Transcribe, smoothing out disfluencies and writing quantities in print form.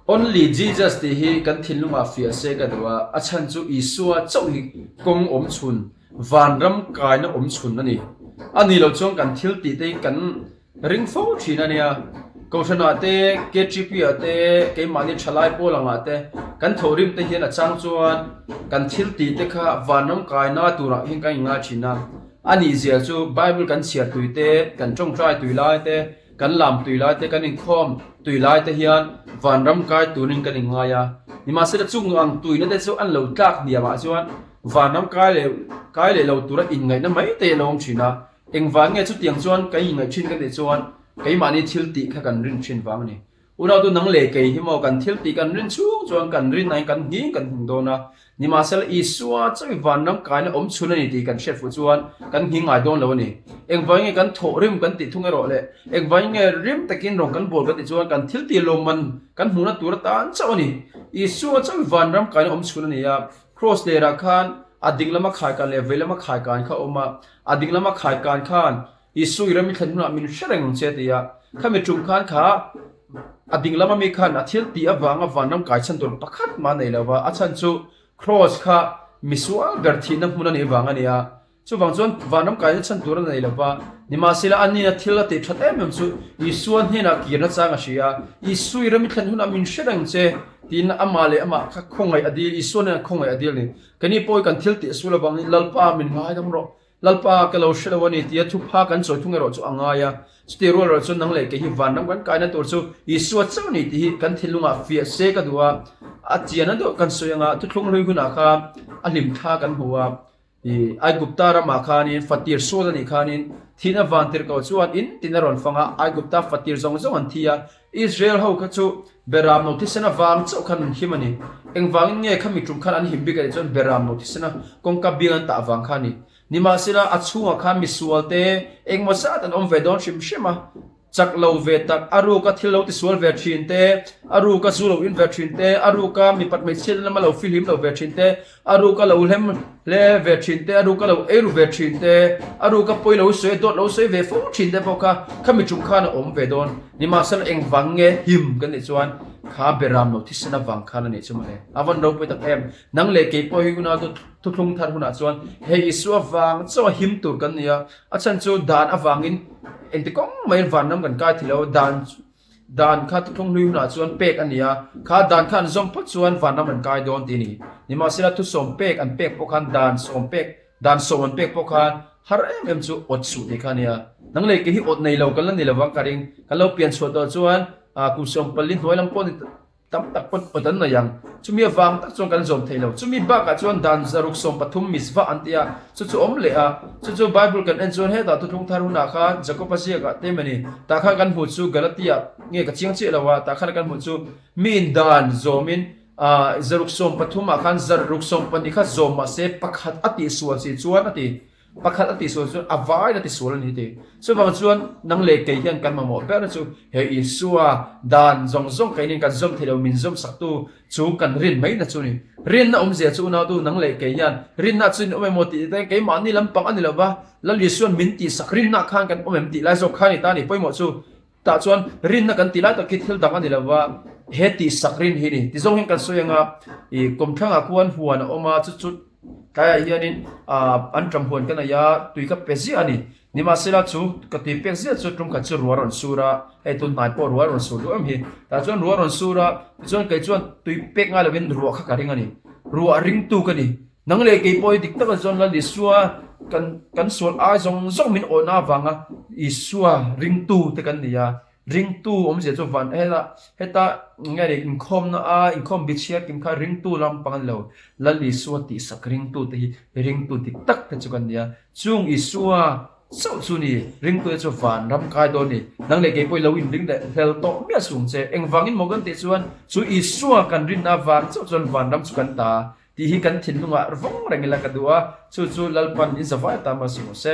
Only Jesus tih hi kan thinlungah fiah se ka duh a, a chhan chu Isua chauh hi kawng awm chhun, vanram kaina awm chhun a ni. A nih loh chuan kan thil tih te hi kan ring fo thin a nia. Kohhranah te, KTP ah te, keimahni thalai pawl angah te kan thawhrim te hian a chang chuan kan thil tih te kha vanram kaina turah hian kan inngai thin a. A nih zia chu Bible kan chhiar tui te, kan tawngtai tui lai te, Kan lam tui lai te, kan inkhawm tui lai te hian vanram kai turin kan inngai a. Nimahsela chung ang tuina te chu an lo tlak hniam ah chuan vanram kai leh kai leh lo tura inngaihna mai te a lo awm thin a. Engvang nge chutiang chuan kan inngaih thin kan tih chuan keimahni thil tih kha kan rin thin vang a ni. Unautu nang leh kei hi maw kan thil tih kan rin chhung chuan kan rin aiin kan nghing kan nghing dawn a. Nimahsela, Isua chu i vanram kaina awm chhun a ni tih kan hriat fuh chuan kan nghing ngai dawn lo a ni. Engvangin nge kan thawh rim kan tih thung erawh le? Engvangin nge rim takin rawn kan bawl kan tih chuan kan thil tih lawmman kan hmuhna tur atan chauh a ni. Isua chu i vanram kaina awm chhun a ni a, Kraws lerah khan a ding lama khaikan leh vei lama khaikan kha a awm a, a ding lama khaikan khan Isui ram i thlen hunah min hre reng ang che a ti a, khami tum khan kha a ding lama mi khan a thil tih avanga vanram kai chhan tur pakhat mah a nei lo va, a chhan chu Kraws kha misual ber thihna hmun a nih vang a ni a, chuvang chuan vanram kaina chhan tur a nei lo va, nimahsela a nina thil a tih that em em chu Isua hnenah kirna chang a hria a, Isui ram i thlen hunah min hre reng che tiin amah leh amah kha khawngaih a dil, Isua hnenah khawngaih a dil a ni. Keini pawh hi kan thil tih sual avangin Lalpa min ngaidam rawh. Lalpa ka lo hre lo a ni tia thupha kan chawi thung erawh chu a ngai a. Chutih rual erawh chuan nang leh kei hi vanram kan kaina tur chu Isua chauh a ni tih hi kan thinlungah fiah se ka duh a. A chian a deuh kan sawi anga thuthlung hlui hunah khan a hlim thla kan hmu a. Ih Aigupta ramah khanin fatir sual a nih khanin thihna van tir ko chuan in tin a rawn fang a, Aigupta fatir zawng zawng an thi a. Israel ho kha chu Beram no thisen avang chauh khan an him a ni. Engvangin nge khami tum khan an him bik a nih chuan Beram no thisena kawngka biang an tah vang kha a ni. Nimahsela a chhungah khan misual te engmaw zat an awm ve dawn hrim hrim a, chak lo ve tak, a ruka thil lo tisual ve thin te, a ruka zu lo in ve thin te, a ruka mipat hmeichhiatna lama lo fihlim lo ve thin te, A ruka lo hlem hle ve thin te, a ruka lo eiru ve thin te, a ruka pawi lo sawi, dawt lo sawi ve fo thin te pawh kha khami tum khan a awm ve dawn. Nimahsela engvang nge him kan nih chuan kha beram lo thisen avang khan a nih chu mawle. A van ropui tak em. Nang leh kei pawh hi unau chu thuthlung thar hunah chuan hei Isua vang chauh a him tur kan ni a, a chhan chu dan avangin engti kawng maiin vanram kan kai thei lo, dan Dan kha thuthlung hlui hunah chuan pek a ni a, kha dan kha an zawm phawt chuan vanram an kai dawn tih a ni. Nimahsela thusawm pek an pek pawh khan dan sawm pek, dan sawm an pek pawh khan har em em chu awt suh tih kha a ni a. Nang leh kei hi awt nei lo kan la ni lovang ka ring, kan lo pian chhuah tawh chuan kum 14 hnuai lam pawh ni Tam tak pawn awt an nei ang. Chumi avang tak chuan kan zawm thei lo. Chumi bakah chuan dan 113 mitzvah an ti a, chu chu awm leh a. Chu chu Bible kan en chuan hetah thuthlung thar hunah khan Jakob-a ziakah te mani tah khan kan hmuh chu Galatia nge ka chiang chiah lo a, tah khan kan hmuh chu miin dan zawmin 113 ah khan 112 kha zawm mahse pakhat a tihsual si chuan a ti. Pakhat a tihsual chuan a vain a tisual a ni ti. Chuvang chuan nang leh kei hian kan mamawh ber chu he Isua dan zawng zawng keinin kan zawm thei lo min zawm saktu chu kan rin mai na chu a ni. Rinna awmzia chu unautu nang leh kei hian rinna chu in awm emaw tih te keimahni lampang a ni lo va, Lal Isua'n min tihsak rinna khan kan awm em tih lai zawk kha a ni ta a ni pawimawh chu. Tah chuan rinna kan tih lai tak khi thil dang a ni lo va, he tihsak rin hi a ni. Tizawng hian kan sawi anga ih kawmthlangah khuan huan a awm a, chu chu tlaiah hianin ah an ṭam huan ka nei a, tui ka pe ziah a ni. Nimahsela chu ka tui pek ziah chu ṭum khat chu ruah a rawn sur a, hei tun hnai pawh ruah a rawn sur duh em hi. Tah chuan ruah a rawn sur a, tichuan kei chuan tui pek ngai lovin ruah kha ka ring a ni. Ruah ringtu ka ni. Nang leh kei pawh hi dik taka chuan Lal Isua kan kan sual ai zawng zawng min awhna avanga Isua ringtu te kan ni a, ringtu awmzia chu van heta heta nge ni inkhawmna a inkhawm bi chhiar kim kha ringtu lampang a ni lo, Lal Isua tihsak ringtu te hi ringtu dik tak te chu kan ni a, chung Isua chauh chu ni ringtu te chu van ram kai dawn ni, nang leh kei pawh i lo inring leh hlel tawh miah sung che, engvangin maw kan tih chuan chu Isua kan rinna avang chauh chuan vanram chu kan ta. Tih hi kan thinlungah vawng reng ila ka duh a, chu chu Lalpan in zavai atan a si maw se.